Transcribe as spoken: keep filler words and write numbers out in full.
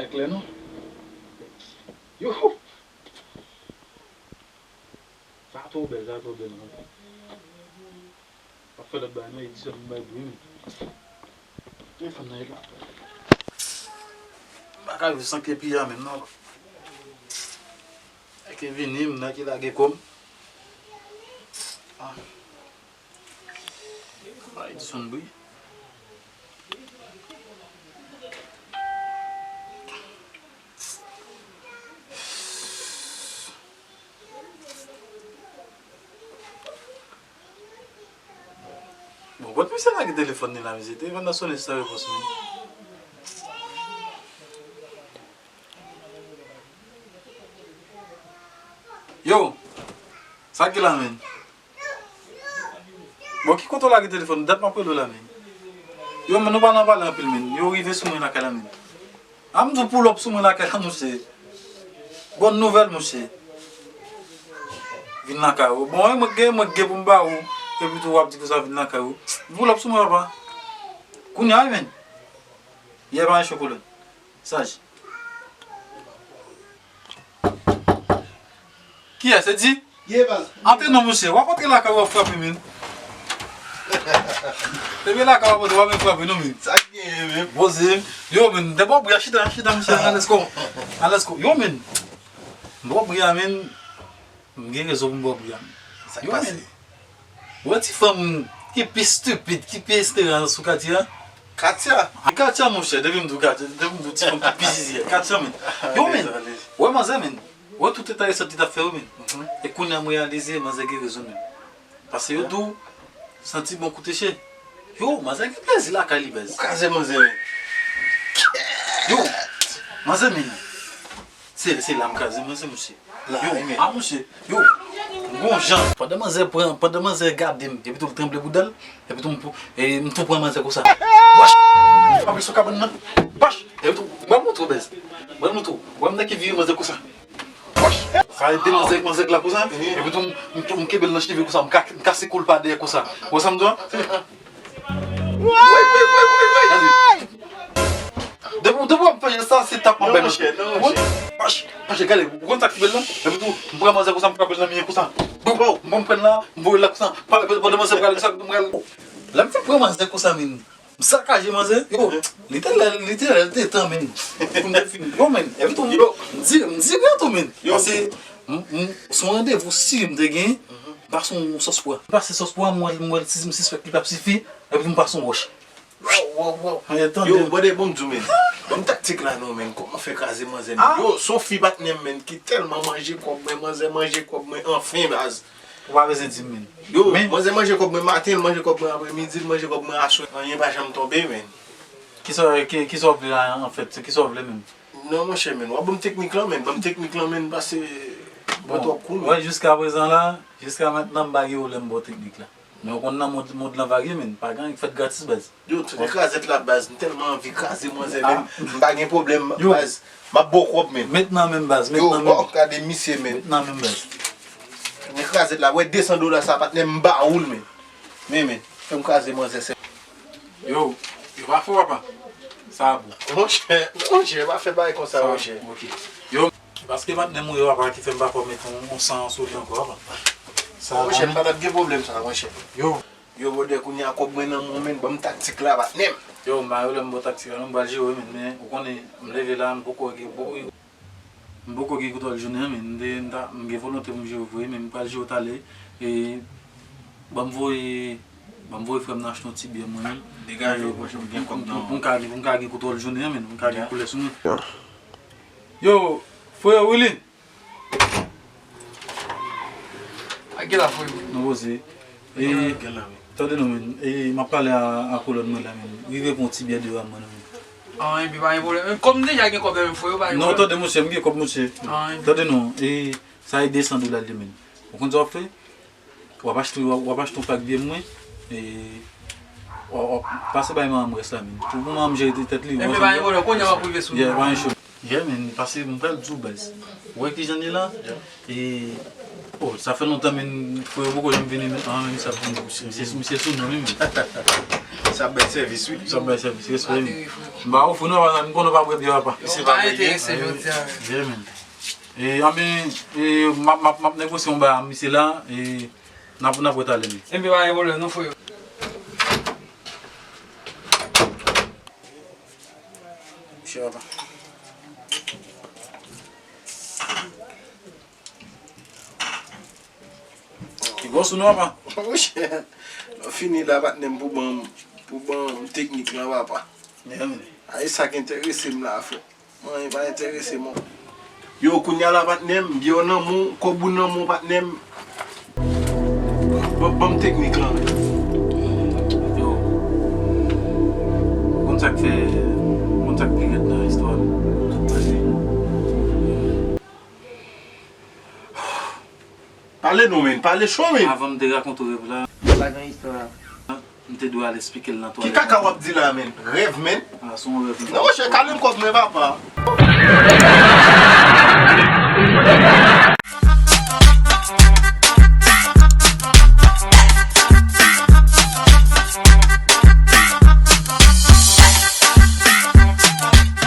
Klè non. Yo! Sa twò bèl, sa twò bèl non. Pa fè lòt bagay non, Edison bay bri men. Men fanm nan e la. M pa ka viv san kepi a menm non. Èske vini m nan ki lage kò m. Ah. Bay Edison bri. Bon, kot misye lage telefòn li la, mesye? Telefòn nan sonnen san repons menm. Yo, sa ki la menm? Bon, ki kote w lage telefòn? Dat m ap rele w la menm. Yo, men nou pa nan pale anpil menm. Yo rive sou mwen lakay la menm. A m di w pull up sou mwen lakay la, monchè. Bòn nouvèl, monchè. Vin lakay ou. Bon, e mwen gen, mwen gen pou m ba ou. Epi tou w ap di konsa vin lakay ou. Pull up sou mwen, papa. Kounye a, wi, menm. Yè pa yon chokolat. Saj. Kiyès? Se di? Ye, baz. Antre non, monchè. W ap antre lakay ou, w ap frape, menm. Depi lakay ou, w ap antre, w ap vin frape, non, menm. Sa k genyen, menm? Poze. Yo, menm, de bò bri a, chita, chita, monchè, alèz kò. Alèz kò. Yo, menm. Bò bri a, menm. M gen rezon pou m bò bri a, menm. Sa k pase? Yo, menm. Wè ti fanm ki pi stupid, ki pi esperans sou katye a. Katye a? Katye a, monchè, depi m di w katye, depi m di w ti fanm ki pi zizi a, katye a, menm. Yo, menm, wè manzè, menm. Wè tout eta esant li t ap fè yo, menm. E kounye a m reyalize, manzè gen rezon, menm. Paske yo di w, santi bon koute chen. Yo, manzè gen plezi lakay li, baz. Ou kraze manzè, menm. Yo, manzè, menm. Se, se la m kraze manzè, monchè. Yo, a monchè, yo, m gon jan. Pandan manzè pran, pandan manzè gade m, epi tou l tranble bouda l, epi tou m, e, m tou pran manzè konsa. Wach! M frape sou kabann nan. Wach! Epi tou, mwen montre w, bèz. Mwen montre w. Wè m nan ki vire manzè konsa. Wach! Sa e de manzè, manzè la konsa. Epi tou, m, m, m kenbe l nan cheve konsa, m ka, m kase kou l pa dèyè konsa. Wè sa m di w? Woy, woy, woy, woy, woy! Gade. Depi, depi w ap fè jès sa, se tap m ap bay manzè. Non, monchè, non, monchè. Wach, monchè, gade, ou konn sa k rive l lan? Epi tou, m pran manzè konsa, m frape l nan miye konsa. Bon, bon, m pran l la, m voye l la konsa. Pa, pa, pandan manzè prale konsa, m pral. Lè m fin pran manzè konsa, menm, m sakaje manzè. Yo, li te lè, li te lè, li te tan, menm. Pou m te fini. Yo, menm, epi tou, m di, m di byen tou, menm. Yo. Paske, m, m, se yon randevou siri m te gen, m pase yon sòs pwa. M pase sòs pwa, m wè, m wè si m sispèk li p ap sifi, epi tou m pase yon wòch. Wow, wow, wow. Yo, brother, bon, m di w, men. Ban m taktik la, non, men. Kòman fè kraze manzè, men? Yo, se yon fi patnè m, men, ki tèlman manje kòb mwen, manzè manje kòb mwen, anfen, baz. Ou pa bezwen di m, men. Yo, manzè manje kòb mwen maten, l manje kòb mwen apremidi, l manje kòb mwen aswè. Anyen pa janm tonbe, men. Kisa, ki, kisa w vle la, anfèt? Se kisa w vle menm? Non, monchè, men. W ap ban m teknik lan, men. Ban m teknik lan, men, paske mwen twò koul, men. Wè, jiska prezan la, jiska mentnan, m pa gen pwoblèm ba w teknik la. Men ou konn nan mond, mond lan varye, men. Pa gen anyen k fèt gratis, baz. Yo, tout ekrazèt la, baz. M tèlman anvi kraze manzè, men m pa gen pwoblèm, baz. M ap ba w kòb, men. Met nan men m, baz. Met nan men m. Yo, gade misye, men. Met nan men m, baz. Ekrazèt la, wè de san dola sa, patnè, m ba ou l, men. Men, men, fè m kraze manzè, sè. Yo, yo pa fò, papa. Sa bon. Monchè, monchè, pa fè bagay konsa, monchè. Ok. Yo, paske patnè m ou ye, papa, ki fè m pa fò met yon, yon san sou li ankò, papa. Sa, monchè, m pa t ap gen pwoblèm sa, monchè. Yo. Yo, brother, kounye a kòb mwen nan men w, men, ban m taktik la, patnè m. Yo, m pa yo lè m ba w taktik la, non, m pral jere w, men, men, ou konnen, m leve la, m poko gen, poko, m poko gen kontwòl jounen an, men, m te, m ta, m gen volonte pou m jere w vre, men m pral jere w talè, e, ban m voye, ban m voye frè m nan achte yon ti byè mwen, men. Degaje w, monchè, m gen kòb nan. Pou m ka, pou m ka gen kontwòl jounen an, men, pou m ka gen koulè sou mwen. Yo, frè Willy. A, gen la, frè m. Nou poze. E, gen la, wi. Tande non, men. E, m ap pale a, a kolòn mwen la, men. Rive pran yon ti byè deyò a mwen, non, men. An, epi pa gen pwoblèm. Kòm m deja gen kòb la, men, frè, pa gen pwoblèm. Non, tande, monchè, m gen kòb, monchè. An, epi. Tande non. E, sa e de san dola l ye, men. Ou konn sa w ap fè? W ap achte, w ap, w ap achte yon pak byè mwen. E, w ap, w ap pase bay manman m rès la, men. Pou manman m jere tèt li, ou konprann? Epi pa gen pwoblèm, kounye a m ap rive sou li. Yeah, pa gen cho. Yeah, men, paske m pral di w, baz. Ou wè kijan l ye la? Yeah. E, Oh, sa fè lontan, men frè yo poko janm vini, men, ah, men sa pou misye, misye sou nou, wi, men. Sa bay sèvis, wi. Sa bay sèvis, respè, men. M ba ou fou, non, papa, m konnen w pa bwè byè, papa. Misye pa bwè, enterese jodi a. Vre, men. E, anben, e, m ap, m ap, m ap negosye yon bagay a misye la, e, n ap, n ap wè talè, men. Enben, pa gen pwoblèm, non, frè yo. Misye, papa. Ki gwo sou nou, papa? Monchè, nou fini la, patnè m, pou ban m, pou ban m teknik lan, papa. Yeah, man. A, e sa k enterese m la, frè. Mwen, e pa enterese m, non. Yo, kounye a la, patnè m, byen nan men w, kòb ou nan men w, patnè m. Ban, ban m teknik lan, men. Yo. Ou konn sa k fè, ou konn sa k pi rèd nan istwa nou. Pale non, men. Pale cho, men. Avan m te rakonte w rèv la. Lajan istwa a. M te dwe al esplike l nan twalèt. Ki kaka w ap di la, men? Rèv, men. A, se yon rèv, men. Non, monchè, kale m kòb mwen, papa.